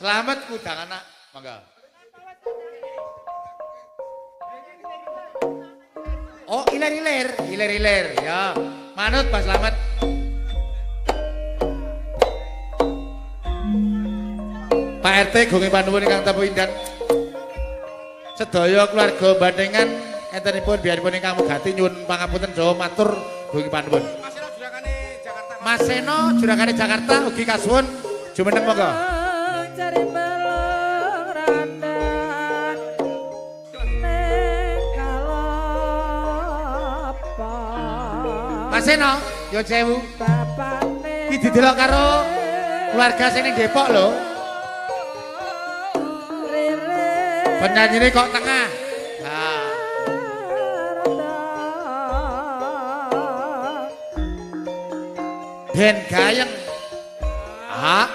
Selamat kudang anak, mangga. Oh, iler-iler, iler-iler, ya. Manut Pak Slamet. Pak RT gonge panuwun ingkang tamu indan. Sedaya keluarga Bandengan entenipun biaripun ingkang mugati nyuwun pangapunten saha matur gonge panuwun. Mas Seno juragane Jakarta ugi kasuwun jumeneng monggo. Cari melong randan ning kalopo. Mas Seno, yo sewu. Bapane Iki didelok karo keluarga sing ning Depok lho. Penyanyine kok tengah. Nah. Ben gayeng. Ah.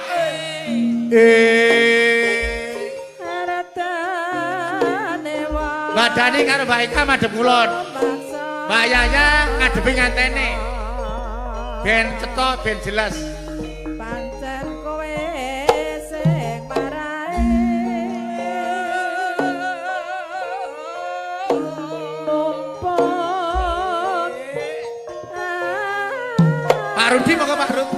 Mbak Dani karo Mbak Ika madhep kulon. Mbak Yaya ngadepi ngantene. Ben cetha ben jelas. Pancen kowe sing marahi mumpung Pak Rudi monggo Pak Rud.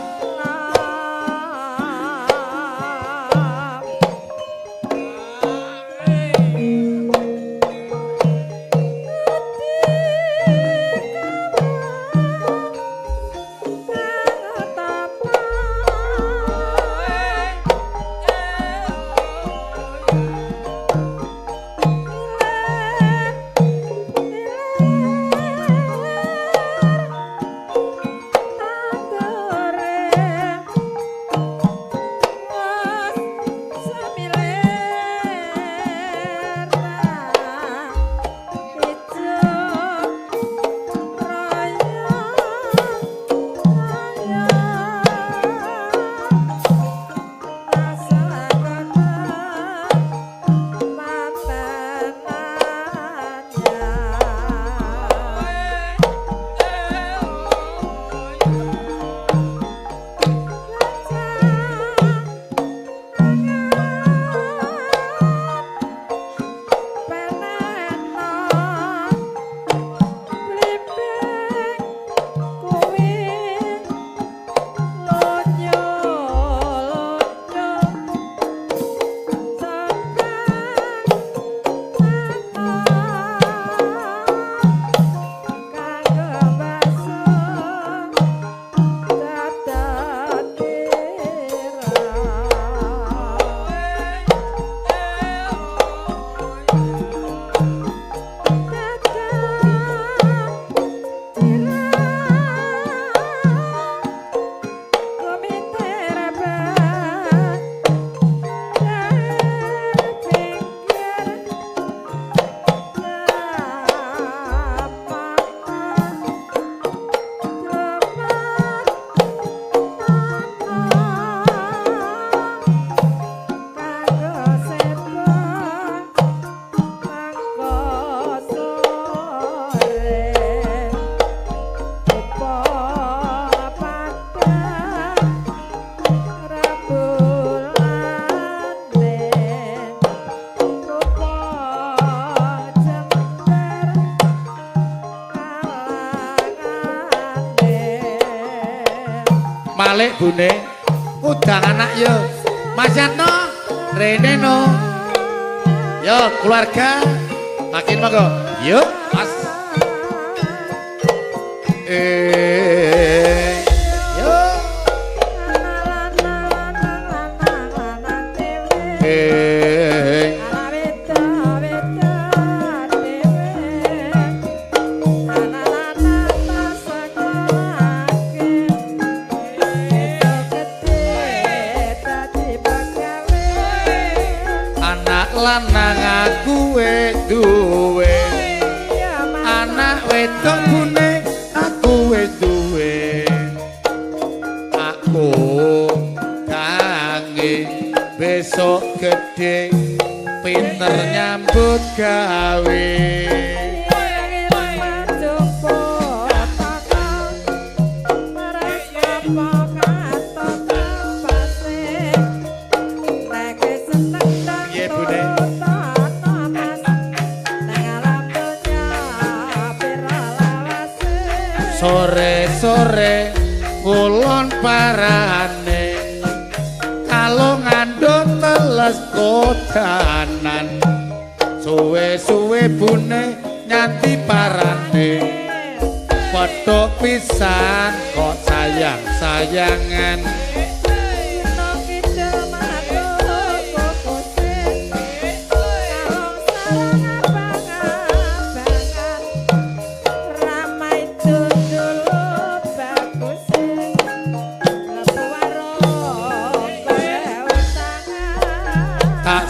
Malik bune udang anak yo Mas Yatno rene no yo keluarga makin monggo yuk Mas yo anak lanang aku duwe anak wedok bune aku wis duwe aku kange besok gede pinter nyambut gawe. carane kalau ngandung teles kodanan suwe-suwe bune nyanti parane pedhok pisan kok sayang-sayangan.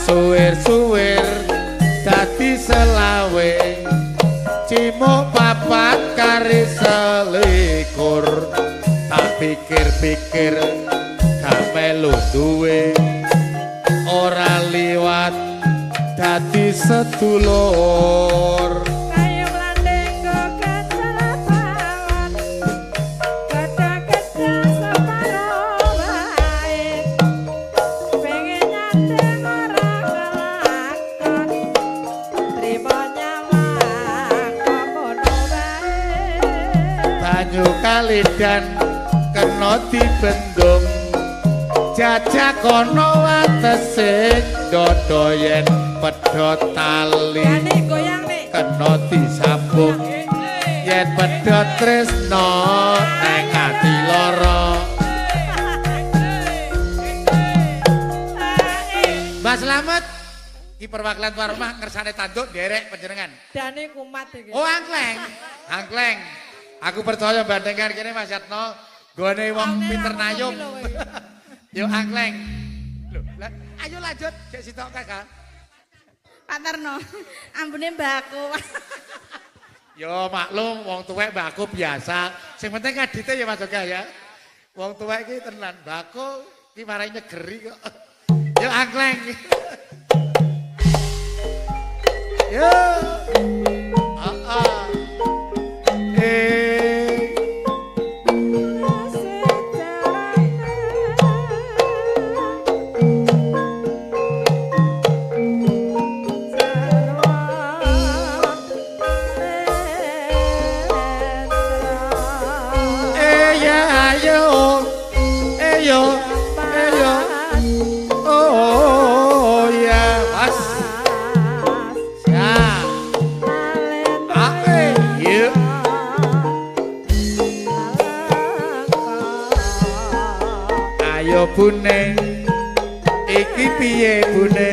Suwir-suwir dadi selawe cimuk papat kari selikur tak pikir-pikir gak melu duwe ora liwat dadi sedulur. Kalidan kena dibendung jajak ana watese dodo yen pedhot tali kena disambung yen pedhot tresna nek ati lara. Mbah Slamet iki perwakilan tuan rumah ngersane tanduk nderek panjenengan. Dane kumat iki. Oh angkleng. Angkleng. Aku percaya bandengan kene Mas Yatno, gone wong pinter nayung. Yo angkleng. Lho, ayo lanjut jek sitok Kakak. Pak Tarno, ambune mbahku. Yo maklum wong tuwek mbahku biasa. Sing penting kadite ya Mas Yoga ya. Wong tuwek iki tenan mbahku iki marai nyegeri kok. Yo angkleng. Yo. Heeh. Ayo bune iki piye bune,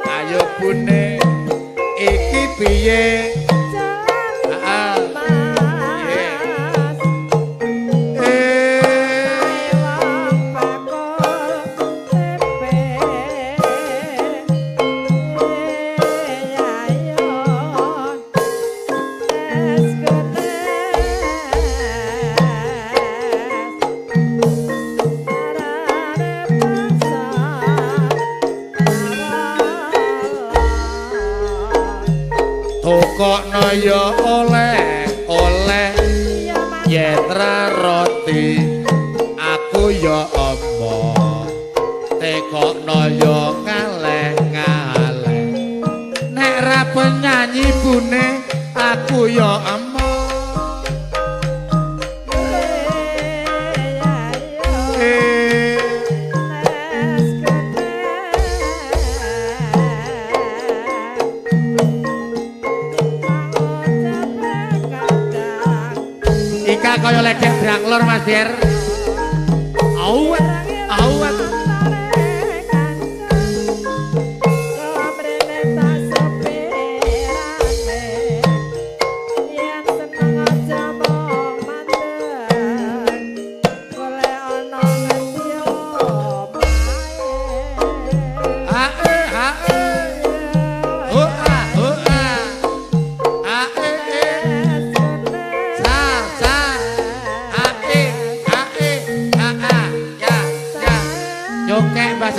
ayo bune iki piye. Tukokno ya oleh oleh yen ra roti aku ya omong tekokno ya ngaleh ngaleh nek ra penyanyi bune aku ya omong. Ika kaya ledek branglor Mas Bier. Awet, awet.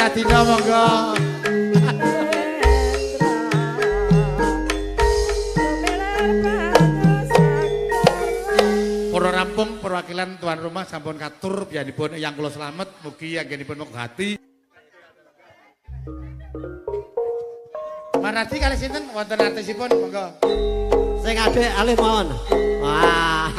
Dina monggo. Para rampung perwakilan tuan rumah sampun katur biyanipun yang kula slamet mugi anggenipun muga hati. Maradi kalih sinten wonten artisipun monggo. Sing adek alih mawon. Wah.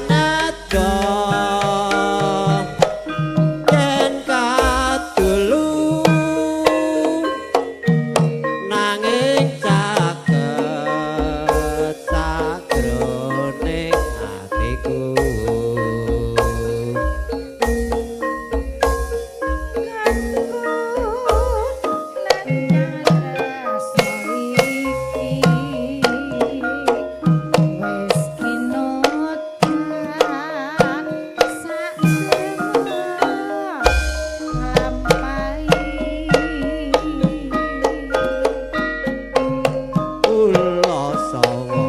Adoh yen kadulu nanging caket sajroning atiku. Kula sawa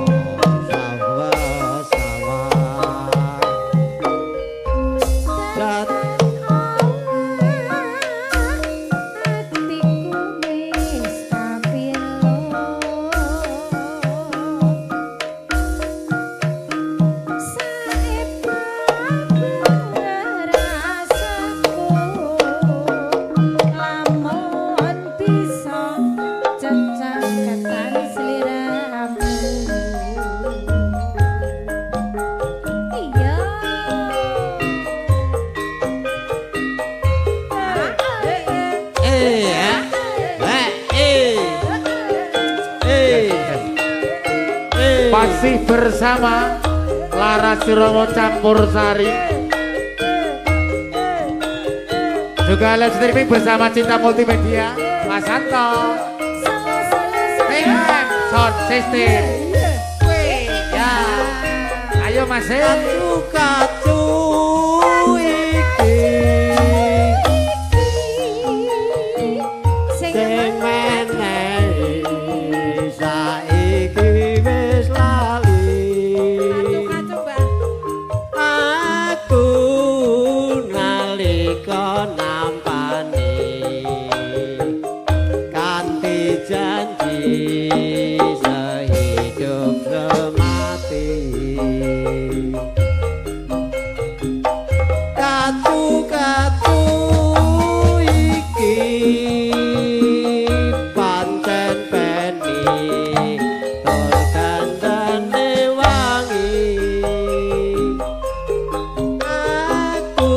sawa sawa dat Cecakatan sliramu. Iya. eh eh eh eh eh Masih bersama Laras Sirowo Campur Sari. Juga live streaming bersama Cinta Multimedia Mas Santo. TM Sound System. Ya. Ayo Mas. Kacu kacu iki Sing sing menehi saiki wis lali. Kacu-kacu, Mbah. Aku nalika nampani kanthi janji sehidup semati. Katu-katu iki pancen peni tur dandane wangi. Aku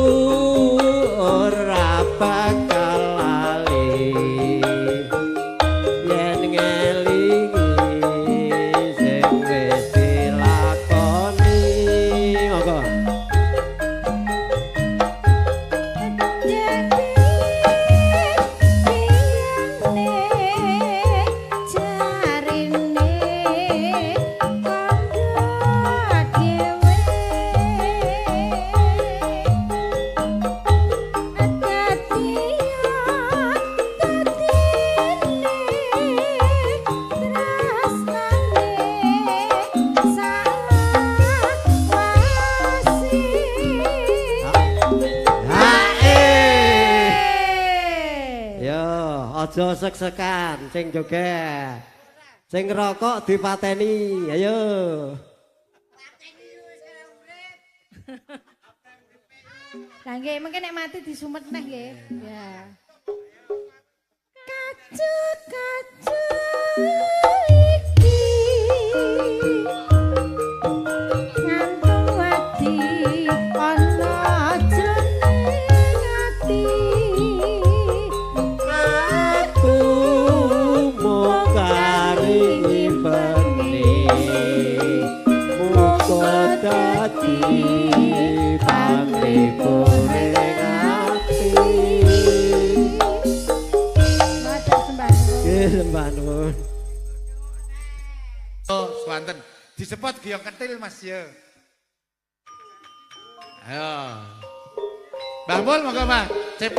ora bakal lali yen ngelingi sing wis dilakoni. Monggo. Ha eh. Yo, aja sek-sekan sing joget. Sing ngerokok dipateni. Ayo. Lah nggih, mengke nek mati disumet neh nggih. Ya. Kacu-kacu iki ngantung ati ana jroning ati. Aku mung kari ngipeni muga dadi panglipure ati. Matur sembah nuwun. Nggih, sembah nuwun. Oh, swanten. Disepot giyong kentil Mas ya. Ayo. Mbah Mul monggo Mbah. Cip.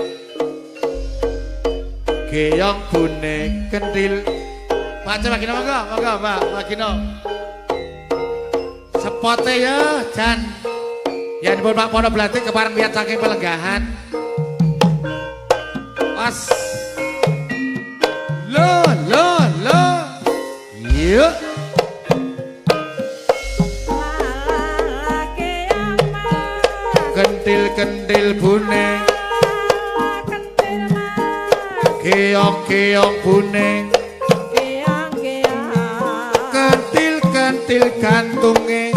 Geyong bune kentil. Pak Cip Magino monggo, monggo Mbah Magino. Sepote ya jan. Yen pun Pak Pono Blantik kepareng wiyat saking pelenggahan. Pas. Lo lo lo. Yuk. Kentil-kentil bune, keong-keong bune, kentil-kentil gantunge,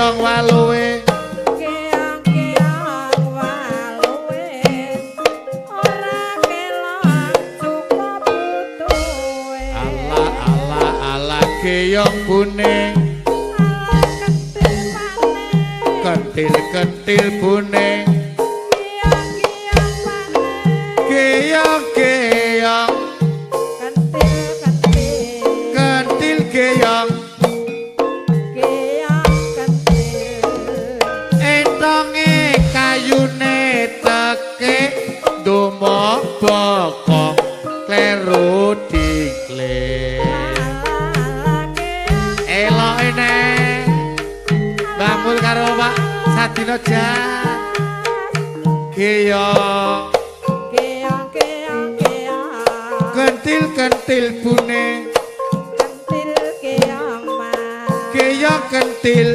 Geyong waluwe. Keong-keong waluwe ora kelong cukup butuhe. Ala ala ala geyong kuning. Ala kentil pane. Kentil kentil kuning. Keong-keong pane. Geyong geyong. Kentil kentil. Kentil geyong. Keong kentil. Entonge kayune teke ndumok bokong kleru dikle. Ala keong. Eloke neh. Mbah Mul karo Pak Sadino Jan. Geyong. Keong keong keong. Kentil kentil bune. Kentil keong mas. Geyong kentil.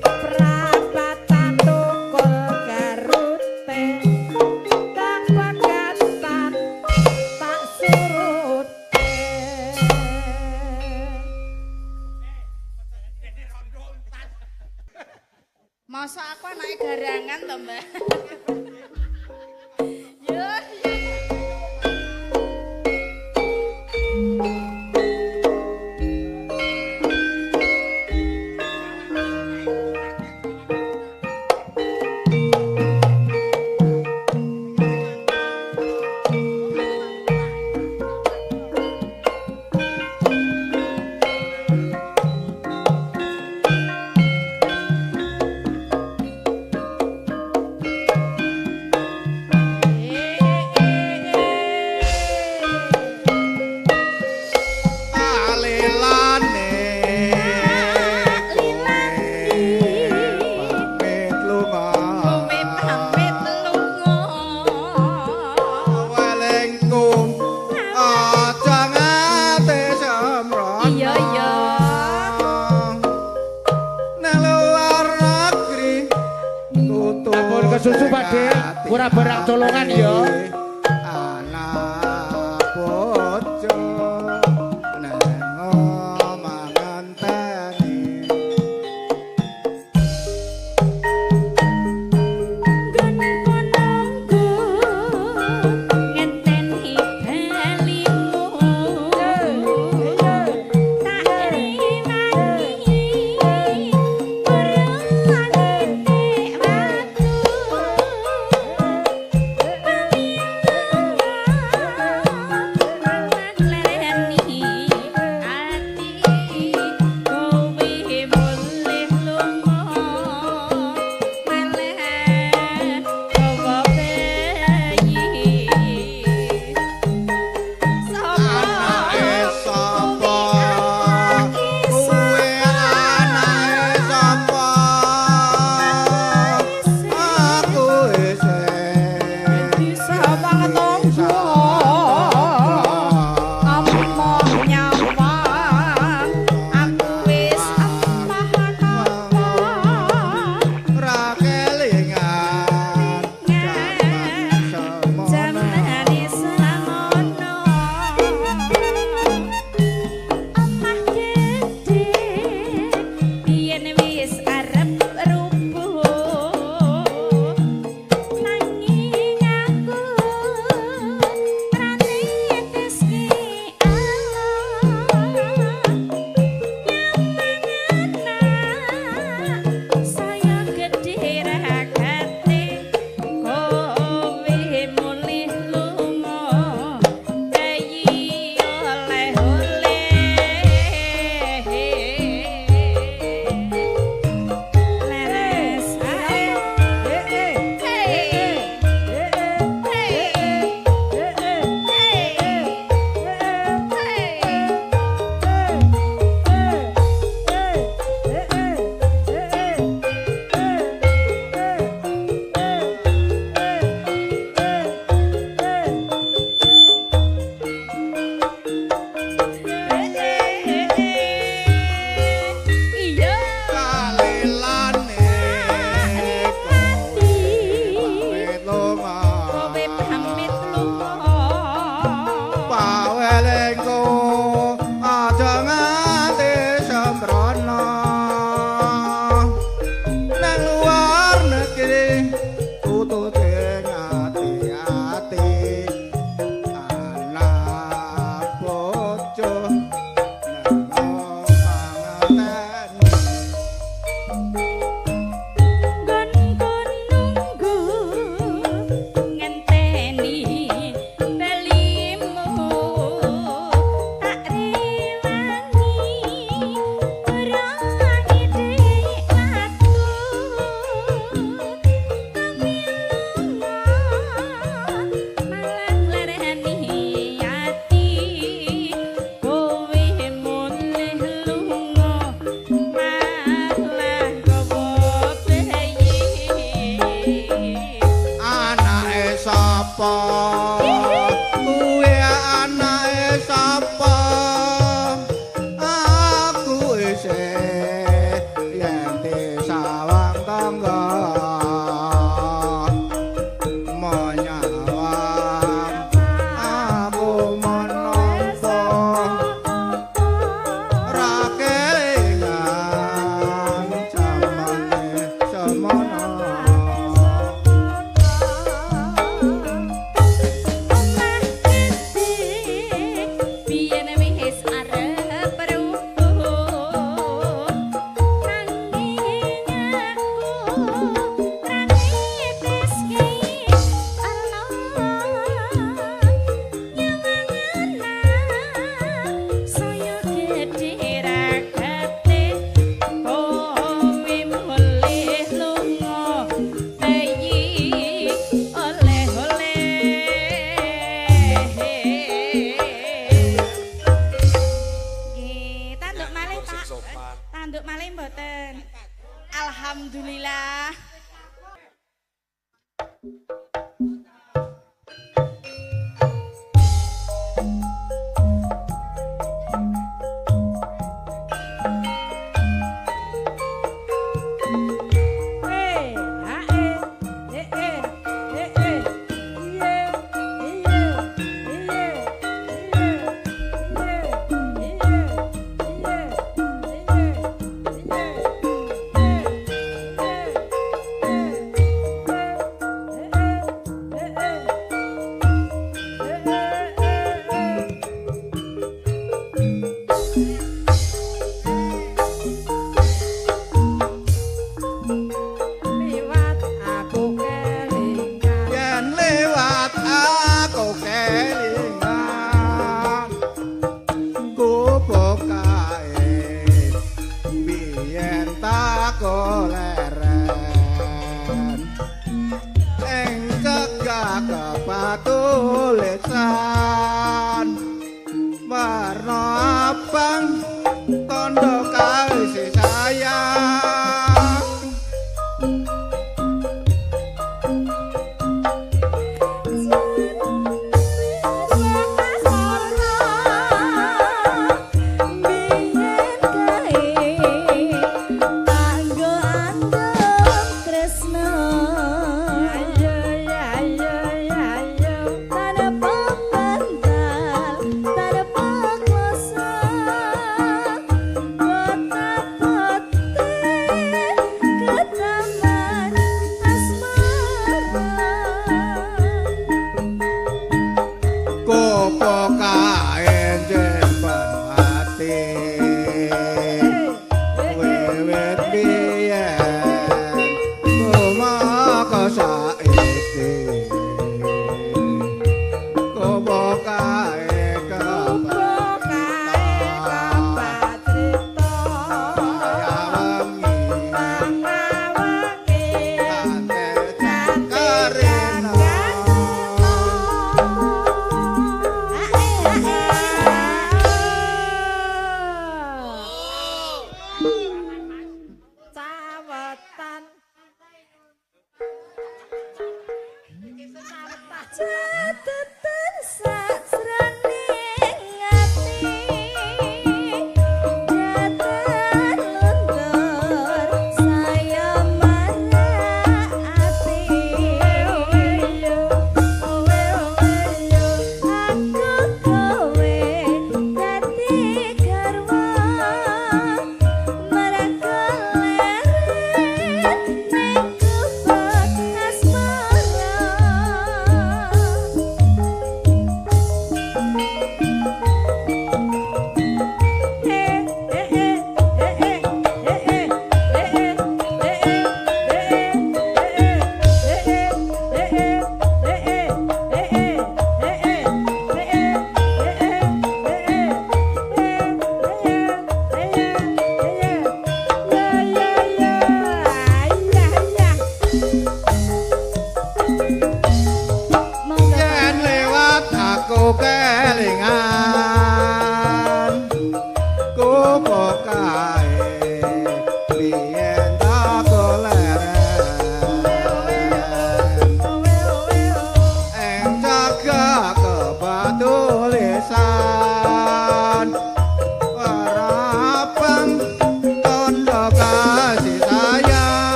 Prapatan tukul garute tak pegatan tak surute. Masa aku anake garangan to, Mbak? Yo, yo. Alilane pamit lunga. Kowe pamit lunga. Welengku aja ngate semrono. Iya, iya. Nang luar negeri tutup. Ampun kesusu Pak De, ora barang colongan ya. Anak bojo nang omah ngenteni. Nggonku nunggu ngenteni balimu. Tak riwangi marang titik watu. malih, Pak. Tanduk malih mboten. Alhamdulillah.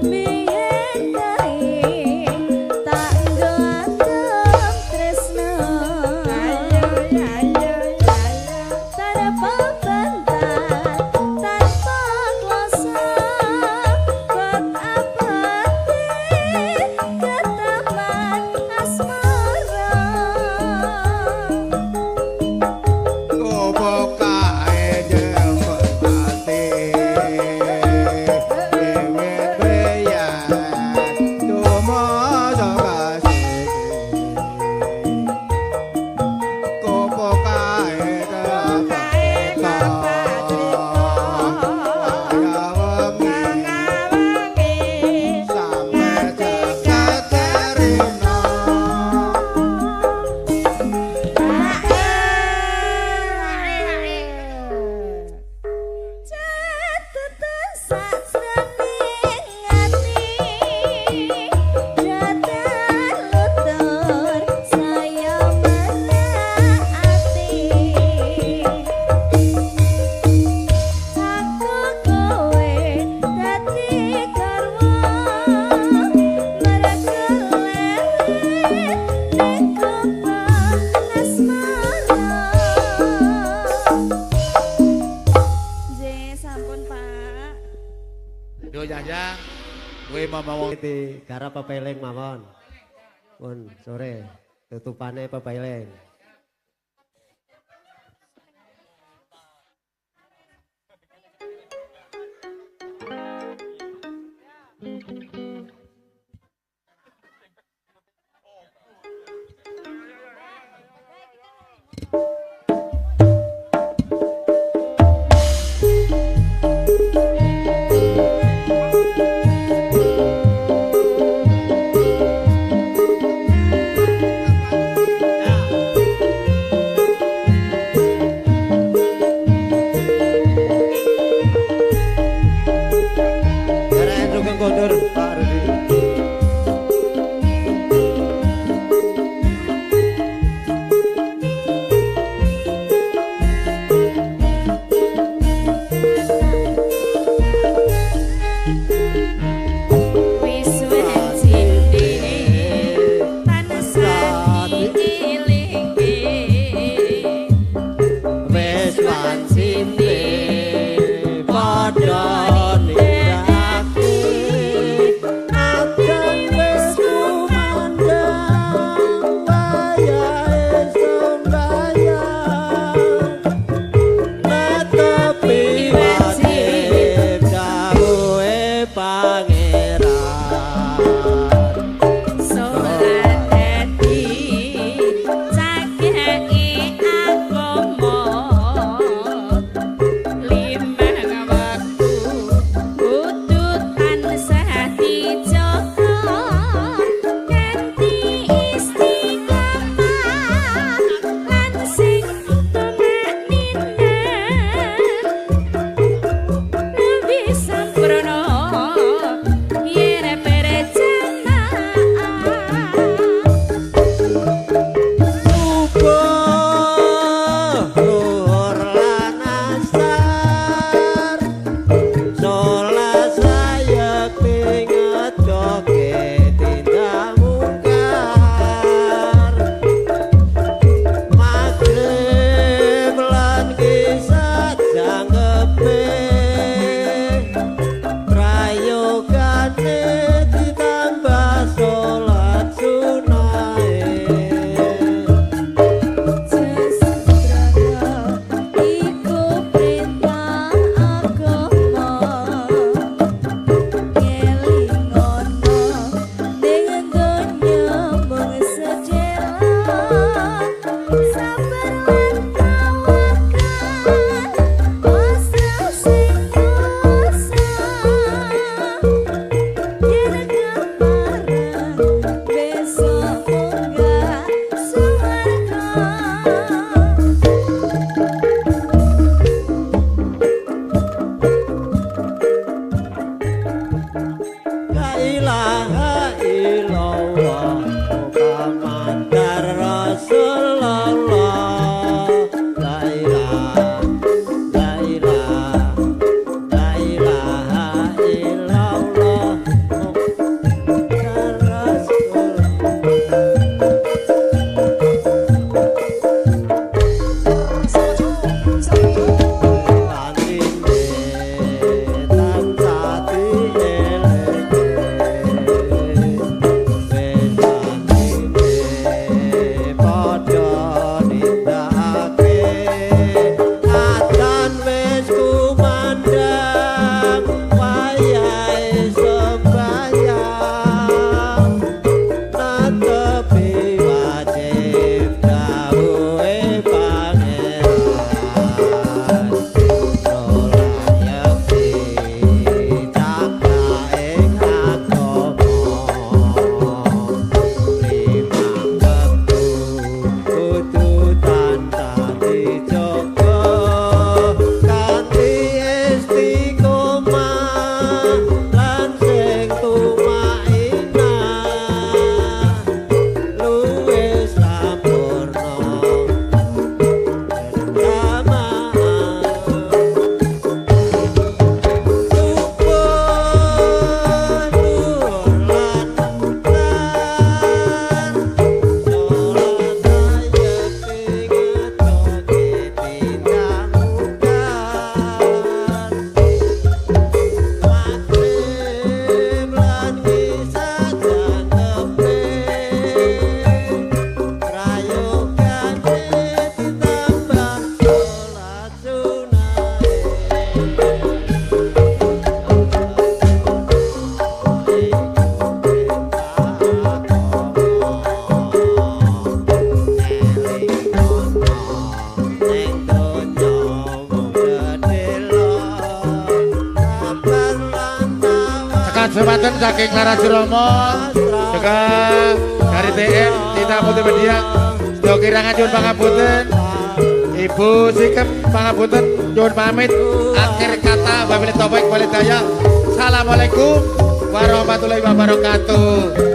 Biyen kae digarap pepeling mawon. Pun sore tutupane pepeling. saking Laras Romo, juga dari TM Cita Multimedia. Sedaya kirangan nyuwun pangapunten. Ibu Sikem pangapunten nyuwun pamit. Akhir kata wabillahi taufik wal hidayah. Assalamualaikum warahmatullahi wabarakatuh.